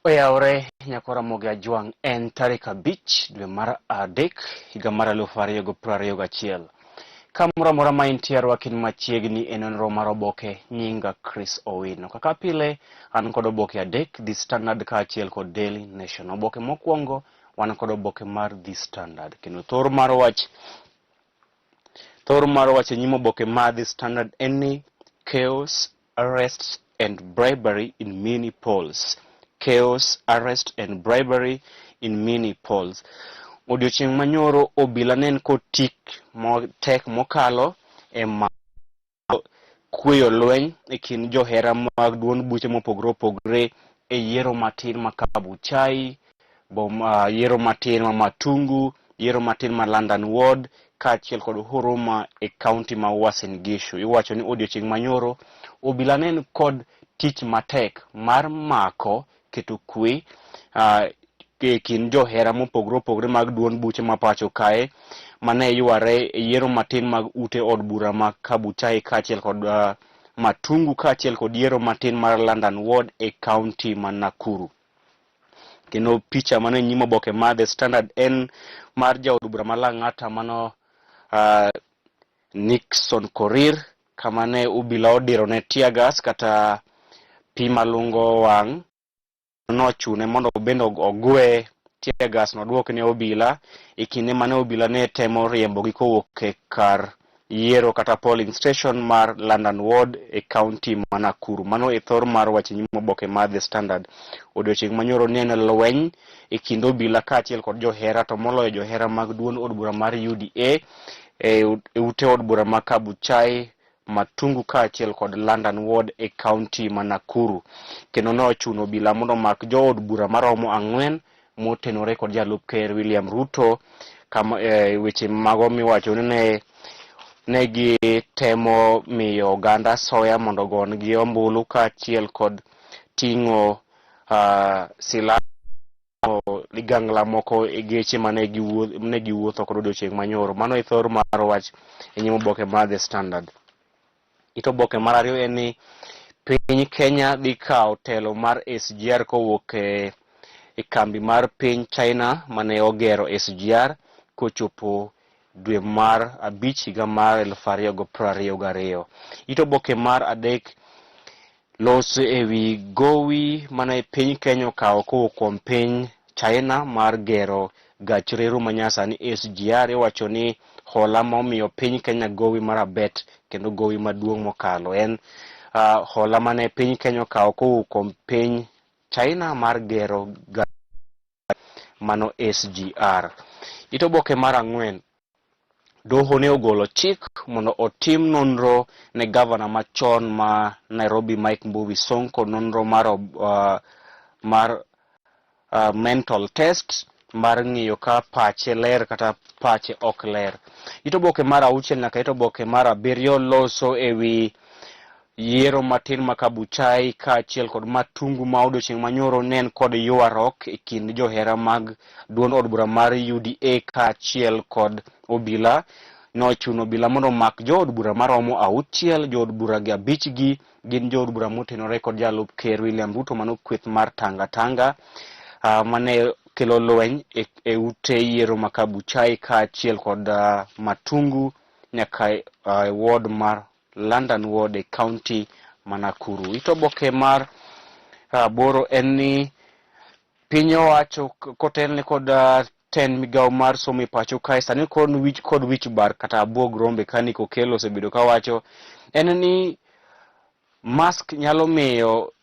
Oyawore nyakora Ramogi Ajwang' en tarik 5 dwe mar 3 higa mar 2021. Kamoro amora ma intie arwakin machiegni e nonro mar oboke nyinga Chris Owino. Kaka pile an kod oboke adek, The Standard kaachiel kod Daily Nation. Oboke mokwongo wan kod oboke mar The Standard kendo thor mar wach e nyim oboke mar The Standard en ni chaos, arrests and bribery in mini polls. Chaos, arrest and bribery in mini polls. Odiochieng' manyoro obila ne en kod tik matek mokalo e ma kweyo lweny e kind johera mag duond buche mopogore opogore e yiero matin ma Kabuchai, boma, yiero matin ma Matungu, yiero matin ma London Ward kaachiel kod Huruma e kaunti ma Uasin Gishu. Iwacho ni odiochieng' manyoro obila ne en kod tich matek mar mako keto kwe e kind johera mopogore opogore mag duond buche ma pacho kae mane yware e yiero matin mag ute od bura ma Kabuchai kaachiel kod Matungu kaachiel kod yiero matin mar London Ward e kaunti ma Nakuru. Kendo picha mane nyim oboke mar The Standard en mar jaod bura ma Lang'ata mano Nixon Korir kama ne obila odiro ne tear gas kata pi malungo wang' nochune mondo bende ogwe tear gas noduok ne obila e kinde mane obila ne temo riembogi kowuok e kar yiero kata polling station mar London Ward e kaunti ma Nakuru. Mano e thor mar wach nyim oboke mar The Standard. Odiochieng' manyoro ne en lweny e kind obila kaachiel kod johera to moloyo johera mag duond od bura mar UDA e ute od bura ma Kabuchai, Matungu kaachiel kod London Ward e kaunti ma Nakuru. Kendo ne ochuno obila mondo omak jood bura maromo ang'wen motenore kod jalup ker William Ruto kama weche mago miwacho ni ne gitemo miyo oganda soya mondo ogon-gi ombulu kaachiel kod ting'o silaha ligangla moko e geche mane giwuotho kod odiochieng' manyoro. Mano e thor mar wach e nyim oboke mar The Standard. It oboke mar ariyo en ni piny Kenya dhi kawo telo mar SGR kowuok e kambi mar piny China mane ogero SGR kochopo dwe mar 5 higa mar 2022. It oboke mar adek loso ewi gowi mane piny Kenya okawo kowuok kuom piny China mar gero gach reru manyasani SGR. Iwacho ni hola ma omiyo piny Kenya gowi marabet kendo gowi maduong' mokalo en hola mane piny Kenya okawo kowuok kuom piny China mar gero mano SGR. It oboke mar ang'wen, doho ne ogolo chik mondo otim nonro ne gavana machon ma Nairobi Mike Mbuvi Sonko, nonro mar mental test mar ng'iyo ka pache ler kata pache ok ler. It oboke mar auchiel nyaka it oboke mar abiriyo loso ewi yiero matin ma Kabuchai kaachiel kod Matungu ma odiochieng' manyoro ne en kod ywaruok e kind johera mag duond od bura mar UDA kaachiel kod obila. Nochuno obila mondo omak jood bura maromo auchiel. Jood bura gi abich gi gin jood bura motenore kod jalup ker William Ruto, mano kweth mar Tanga Tanga mane kelo lweny e ute yiero ma Kabuchai kaachiel kod Matungu nyaka e ward mar London Ward e kaunti ma Nakuru. It oboke mar aboro en ni piny owacho kotelne kod tend migawo mar somo e pacho kae sani kod wich bar kata abuog rombe ka Nick Okello osebedo kawacho en ni mask nyalo miyo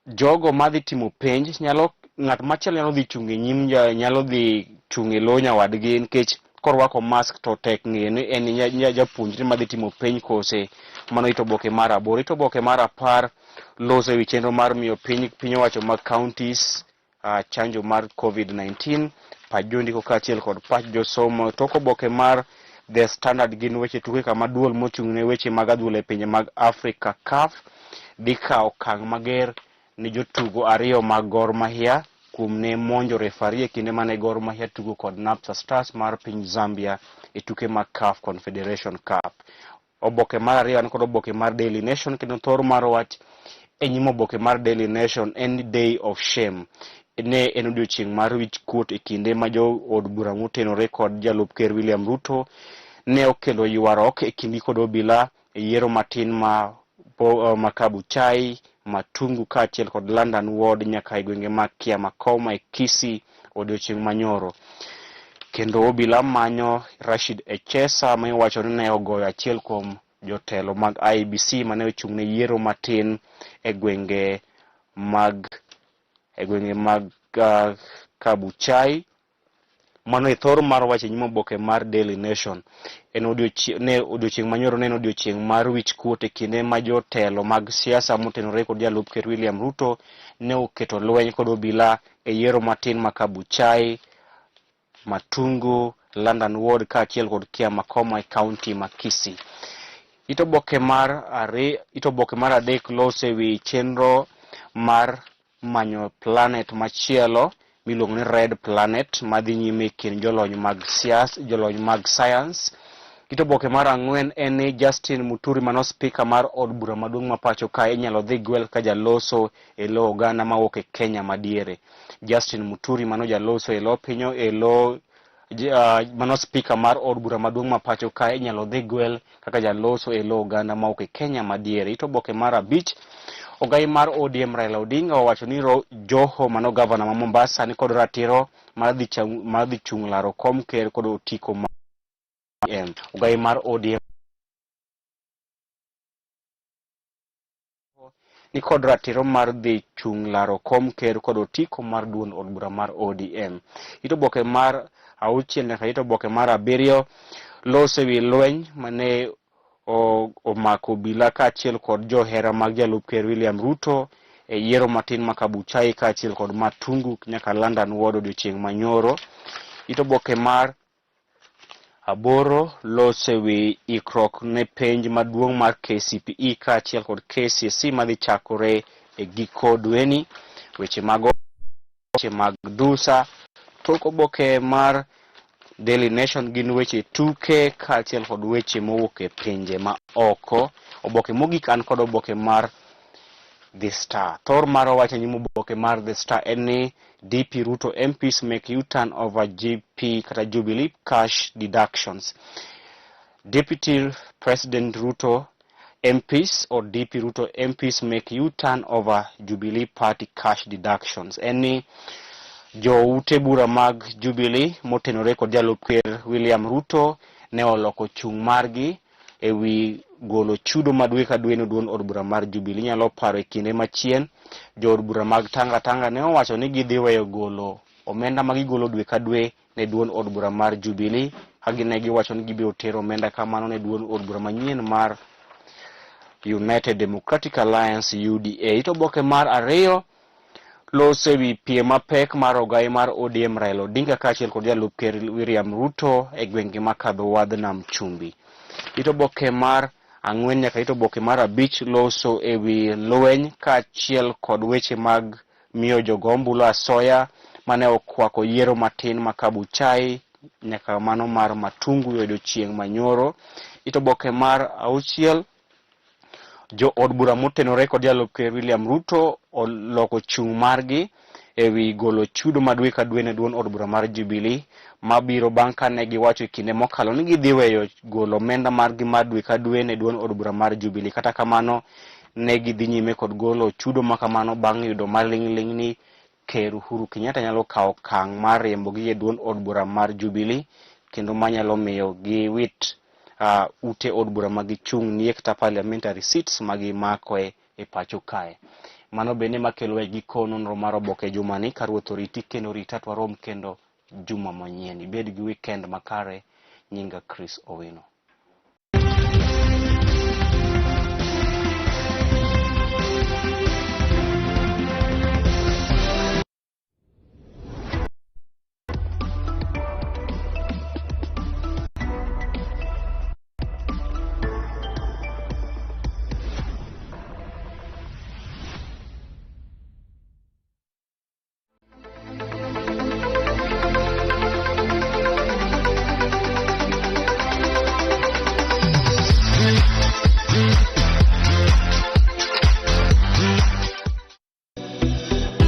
jogo madhi timo penj nyalo ng'at machielo nyalo dhi chung' e nyim nyalo dhi chung' e lo nyawadgi nikech korwako mask to tek ng'eyo ni en japuonjre madhi timo penj kose. Mano it oboke mar aboro. It oboke mar 10 loso ewi chenro mar miyo piny owacho mag counties chanjo mar COVID-19. Pach jondiko kaachiel kod pach josomo. Tok oboke mar The Standard gin weche tuke, kama duol mochung' ne weche mag adhula e pinje mag Afrika, CAF, dhi kawo okang' mager ne jotugo ariyo mag Gor Mahia kuom ne monjo refari e kinde mane Gor Mahia tugo kod Napsa Stars mar piny Zambia e tuke mag CAF Confederation Cup. Oboke mar ariyo an kod oboke mar Daily Nation kendo thor mar wach e nyim oboke mar Daily Nation en ni Day of Shame. Ne en odiochieng' mar wich kuot e kinde ma jo od bura motenore kod jalup ker William Ruto ne okelo ywaruok e kindgi kod obila e yiero matin ma ma Kabuchai, Matungu kaachiel kod London Ward nyaka e gwenge mag Kiamakoma e Kisii odiochieng' manyoro. Kendo obila manyo Rashid Echesa ma iwacho ni ne ogoyo achiel kuom jotelo mag IEBC mane ochung' ne yiero matin e gwenge mag Kabuchai. Mano e thor mar wach e nyim oboke mar Daily Nation. En ne odiochieng' manyoro ne en odiochieng' mar wich kuot e kinde ma jotelo mag siasa motenore kod jalup ker William Ruto ne oketo lweny kod obila e yiero matin ma Kabuchai, Matungu, London Ward kaachiel kod Kiamakoma e kaunti ma Kisii. It oboke mar adek loso e wi chenro mar manyo planet machielo miluongo ni Red Planet madhi nyime e kind jolony mag siasa, jolony mag science. It oboke mar ang'wen en ni Justin Muturi mano spika mar od bura maduong' ma pacho kae inyalo dhi gwel ka jaloso e lo oganda mawuok e Kenya madiere. Justin Muturi mano jaloso e lo pinyo e lo mano spika mar od bura maduong' ma pacho kae inyalo dhi gwel kaka jaloso e lo oganda mawuok e Kenya madiere. It oboke mar abich, ogai mar ODM Raila Odinga owacho ni Joho mano gavana ma Mombasa ni kod ratiro mar dhi chung' laro kom ker kod otiko mar ODM. Ogai mar ODM ni kod ratiro mar dhi chung' laro kom ker kod otiko mar duond od bura mar ODM. It oboke mar auchiel nyaka it oboke mar abiriyo loso ewi lweny mane omako obila kaachiel kod johera mag jalup ker William Ruto e yiero matin ma Kabuchai kaachiel kod Matungu nyaka London Ward odiochieng' manyoro. It oboke mar aboro loso ewi ikruok ne penj maduong' mar KCPE kaachiel kod KCSE madhi chakore e giko dweni. Weche mag dusa. Tok oboke mar Daily Nation gin weche tuke kaachiel kod weche mowuok e pinje ma oko. Oboke mogik an kod oboke mar The Star. Thor mar owacho nyim oboke mar The Star en ni DP Ruto MPs make U-turn over GP kata Jubilee cash deductions. Deputy President Ruto MPs or DP Ruto MPs make U-turn over Jubilee Party cash deductions. En ni jo ute bura mag Jubilee motenore kod jalup ker William Ruto ne oloko chung' margi ewi golo chudo ma dwe ka dwe ne duond od bura mar Jubilee. Inyalo paro e kinde machien jo od bura mag Tanga Tanga ne owacho ni gidhi weyo golo omenda ma gigolo dwe ka dwe ne duond od bura mar Jubilee ka ne giwacho ni gibiro tero omenda kamano ne duond od bura manyien mar United Democratic Alliance UDA. It oboke mar ariyo loso ewi piem mapek mar ogai mar ODM Raila Odinga kaachiel kod jalup ker William Ruto e gwenge makadho wadh nam chumbi. It oboke mar ang'wen nyaka it oboke mar abich loso ewi lweny kaachiel kod weche mag miyo jogo ombulu asoya mane okwako yiero matin ma Kabuchai nyaka mano mar Matungu e odiochieng' manyoro. It oboke mar auchiel jo od bura motenore kod jalup ker William Ruto oloko chung' margi ewi golo chudo ma dwe ka dwe ne duond od bura mar Jubilee mabiro bang' kane giwacho e kinde mokalo ni gidhi weyo golo omenda margi mar dwe ka dwe ne duond od bura mar Jubilee. Kata kamano ne gidhi nyime kod golo chudo ma kamano bang' yudo maling'ling' ni Ker Uhuru Kenyatta nyalo kawo okang' mar riembogi e duond od bura mar Jubilee kendo manyalo miyo giwit ute od bura ma gichung' kata parliamentary seats ma gimakoe e pacho kae. Mano bende makelo e giko nonro mar oboke jumani ka Ruoth oriti kendo rita to warom kendo juma manyien. Ibed gi weekend makare. Nyinga Chris Owino.